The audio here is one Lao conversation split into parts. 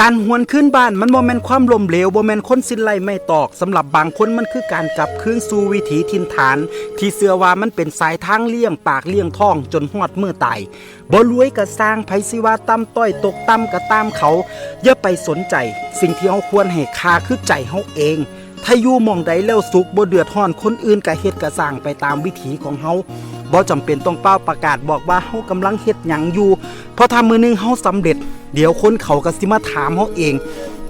ການຫວນຄືນບ້ານມັນບໍ່ແມ່ນຄວາມລົ້ມເຫຼວ, ບໍ່ແມ່ນຄົນສິ້ນໄລ່ໄມ້ຕອກ. ສຳລັບບາງຄົນມັນຄືການກັບຄືນສູ່ວິຖີຖິ່ນຖານ ທີ່ເຊື່ອວ່າມັນເປັນສາຍທາງລ້ຽງປາກລ້ຽງທ້ອງຈົນຮອດມື້ຕາຍ. ບໍ່ລວຍກໍຊ່າງ, ໃຜຊິວ່າຕ່ຳຕ້ອຍຕົກຕ່ຳກໍຕາມເຂົາ, ຢ່າໄປສົນໃຈ. ສິ່ງທີ່ເຮົາຄວນໃຫ້ຄ່າຄືໃຈເຮົາເອງ. ຖ້າຢູ່ໝ່ອງໃດແລ້ວສຸກ, ບໍ່ເດືອດຮ້ອນຄົນອື່ນ, ກະເຮັດກະສ້າງໄປຕາມວິຖີຂອງເຮົາ. ບໍ່ຈຳເປັນຕ້ອງປ່າວປະກາດບອກວ່າເຮົາກຳລັງເຮັດຫຍັງຢູ່, ເພາະຖ້າມື້ໜຶ່ງເຮົາສຳເລັດ, ດຽວຄົນເຂົາກໍຊິມາຖາມເຮົາເອງ.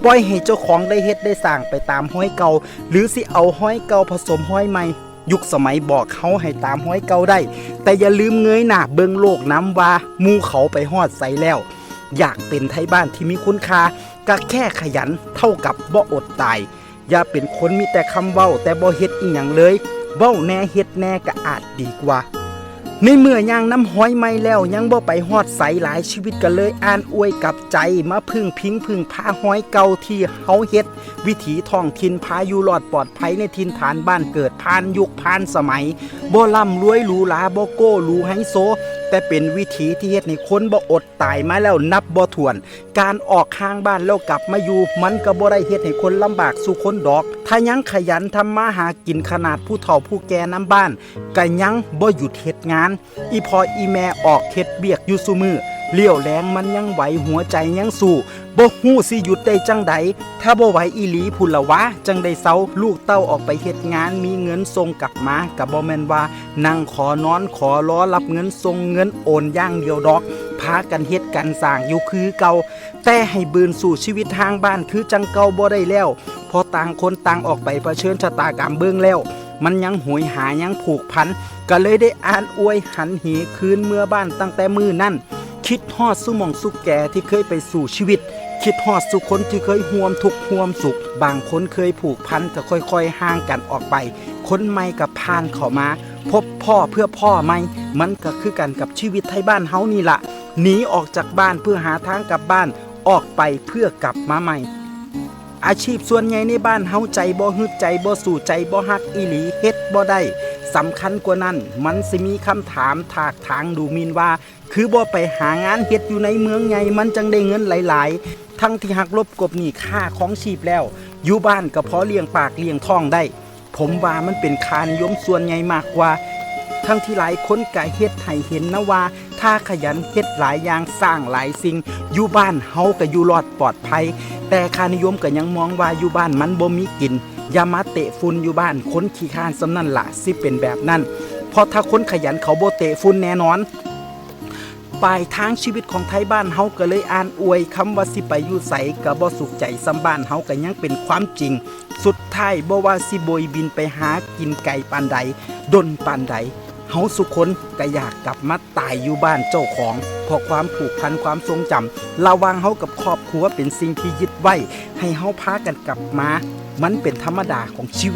ປ່ອຍໃຫ້ເຈົ້າຂອງໄດ້ເຮັດໄດ້ສ້າງໄປຕາມຮອຍເກົ່າ, ຫຼື ຊິເອົາຮອຍເກົ່າຜະສົມຮອຍໃໝ່. ຍຸກສະໄໝບອກເຮົາໃຫ້ຕາມຮອຍເກົ່າໄດ້, ແຕ່ຢ່າລືມເງີຍໜ້າເບິ່ງໂລກນຳວ່າໝູ່ເຂົາໄປຮອດໃສແລ້ວ. ຢາກເປັນໄທບ້ານທີ່ມີຄຸນຄ່າ, ກະແຄ່ຂະຫຍັນເທົ່າກັບບໍ່ອົດຕາຍ. ຢ່າເປັນຄົນມີແຕ່ຄຳເວົ້າແຕ່ບໍ່ເຮັດອີ່ຫຍັງເລີຍ, ເວົ້າແດ່ເຮັດແດ່ກະອາດດີກວ່າ. ໃນເມື່ອຍ່າງນຳຮອຍໃໝ່ແລ້ວຍັງບໍ່ໄປຮອດໃສ, ຫຼາຍຊີວິດກໍເລີຍອ່ານອວຍກັບໃຈ, ມາເພິ່ງພິງເພິ່ງພາຮອຍເກົ່າທີ່ເຮົາເຮັດ, ວິຖີທ້ອງຖິ່ນ, ພາຢູ່ລອດປອດໄພໃນຖິ່ນຖານບ້ານເກີດ, ຜ່ານຍຸກຜ່ານສະໄໝ, ບໍ່ລ່ຳລວຍຫຼູຫຼາ, ບໍ່ໂກ້ຫຼູໄຮໂຊ, ແຕ່ເປັນວິຖີທີ່ເຮັດໃຫ້ຄົນບໍ່ອົດຕາຍມາແລ້ວນັບບໍ່ຖ້ວນ. ການອອກຫ່າງບ້ານແລ້ວກັບມາຢູ່, ມັນກໍບໍ່ໄດ້ເຮັດໃຫ້ຄົນລຳບາກສູ່ຄົນດອກ. ຖ້າຍັງຂະຫຍັນທຳມາຫາກິນ, ຂະໜາດຜູ້ເຖົ້າຜູ້ແກ່ນຳບ້ານກໍຍັງບໍ່ຢຸດເຮັດງານ. ອີ່ພໍ່ອີ່ແມ່ອອກເຮັດວຽກຢູ່ຊຸມື້, ລ້ຽວແລງມັນຍັງໄຫວ, ຫົວໃຈຍັງສູ້, ບໍ່ຮູ້ຊິຢຸດໄດ້ຈັ່ງໃດ. ຖ້າບໍ່ໄຫວອີ່ຫຼີພຸ້ນລະຫວາ, ຈັ່ງໄດ້ເຊົາ. ລູກເຕົ້າອອກໄປເຮັດງານ, ມີເງິນສົ່ງກັບມາ, ກໍບໍ່ແມ່ນວ່ານັ່ງຂໍນອນຂໍລໍຮັບເງິນສົ່ງເງິນໂອນຢ່າງດຽວດອກ. ພາກັນເຮັດກັນສ້າງຢູ່ຄືເກົ່າ, ແຕ່ໃຫ້ບືນສູ່ຊີວິດຫ່າງບ້ານຄືຈັ່ງເກົ່າບໍ່ໄດ້ແລ້ວ, ເພາະຕ່າງຄົນຕ່າງອອກໄປປະເຊີນຊະຕາກຳເບິ່ງແລ້ວ, ມັນຍັງໂຫຍຫາ, ຍັງຜູກພັນ, ກໍເລີຍໄດ້ອ່ານອວຍຫັນເຫຄືນເມືອບ້ານຕັ້ງແຕ່ມື້ນັ້ນ. ຄິດຮອດສູ່ໝ່ອງສູ່ແກ່ທີ່ເຄີຍໄປສູ້ຊີວິດ, ຄິດຮອດສູ່ຄົນທີ່ເຄີຍຮ່ວມທຸກຮ່ວມສຸກ. ບາງຄົນເຄີຍຜູກພັນກໍຄ່ອຍໆຫ່າງກັນອອກໄປ, ຄົນໃໝ່ກໍຜ່ານເຂົ້າມາ. ພົບພໍ້ເພື່ອພໍ້ໃໝ່, ມັນກໍຄືກັນກັບຊີວິດໄທບ້ານເຮົານີ້ລະ, ໜີອອກຈາກບ້ານເພື່ອຫາທາງກັບບ້ານ, ອອກໄປເພື່ອກັບມາໃໝ່. ອາຊີບສ່ວນໃຫຍ່ໃນບ້ານເຮົາໃຈບໍ່ຮຶດ, ໃຈບໍ່ສູ້, ໃຈບໍ່ຮັກອີ່ຫຼີ, ເຮັດບໍ່ໄດ້. ສຳຄັນກວ່ານັ້ນ, ມັນຊິມີຄຳຖາມຖາກຖາງດູໝິ່ນວ່າ, ຄືບໍ່ໄປຫາງານເຮັດຢູ່ໃນເມືອງໃຫຍ່ ມັນຈັ່ງໄດ້ເງິນຫຼາຍໆ? ທັງທີ່ຫັກລົບກົບໜີ້ຄ່າຄອງຊີບແລ້ວ, ຢູ່ບ້ານກໍພໍລ້ຽງປາກລ້ຽງທ້ອງໄດ້. ຜົມວ່າມັນເປັນຄ່ານິຍົມສ່ວນໃຫຍ່ມາກກວ່າ, ທັງທີ່ຫຼາຍຄົນກະເຮັດໃຫ້ເຫັນນະວ່າ ຖ້າຂະຫຍັນເຮັດຫຼາຍຢ່າງ, ສ້າງຫຼາຍສິ່ງ, ຢູ່ບ້ານເຮົາກະຢູ່ລອດປອດໄພ, ແຕ່ຄ່ານິຍົມກະຍັງມອງວ່າຢູ່ບ້ານມັນບໍ່ມີກິນ. ຢ່າມາເຕະຝຸ່ນຢູ່ບ້ານ, ຄົນຂີ້ຄ້ານສ່ຳນັ້ນລະຊິເປັນແບບນັ້ນ, ເພາະຖ້າຄົນຂະຫຍັນເຂົາບໍ່ເຕະຝຸ່ນແນ່ນອນ. ປາຍທາງຊີວິດຂອງໄທບ້ານເຮົາກໍເລີຍອ່ານອວຍ, ຄຳວ່າຊິໄປຢູ່ໃສກໍບໍ່ສຸກໃຈສ່ຳບ້ານເຮົາກໍຍັງເປັນຄວາມຈິງ. ສຸດທ້າຍບໍ່ວ່າຊິໂບຍບິນໄປຫາກິນໄກປານໃດ, ດົນປານໃດ, ເຮົາສູ່ຄົນກໍຢາກກັບມາຕາຍຢູ່ບ້ານເຈົ້າຂອງ, ເພາະຄວາມຜູກພັນ, ຄວາມຊົງຈຳລະຫວ່າງເຮົາກັບຄອບຄົວເປັນສິ່ງທີ່ຍຶດໄວ້, ໃຫ້ເຮົາພາກັນກັບມາ, ມັນເປັນທຳມະດາຂອງຊີວິດ.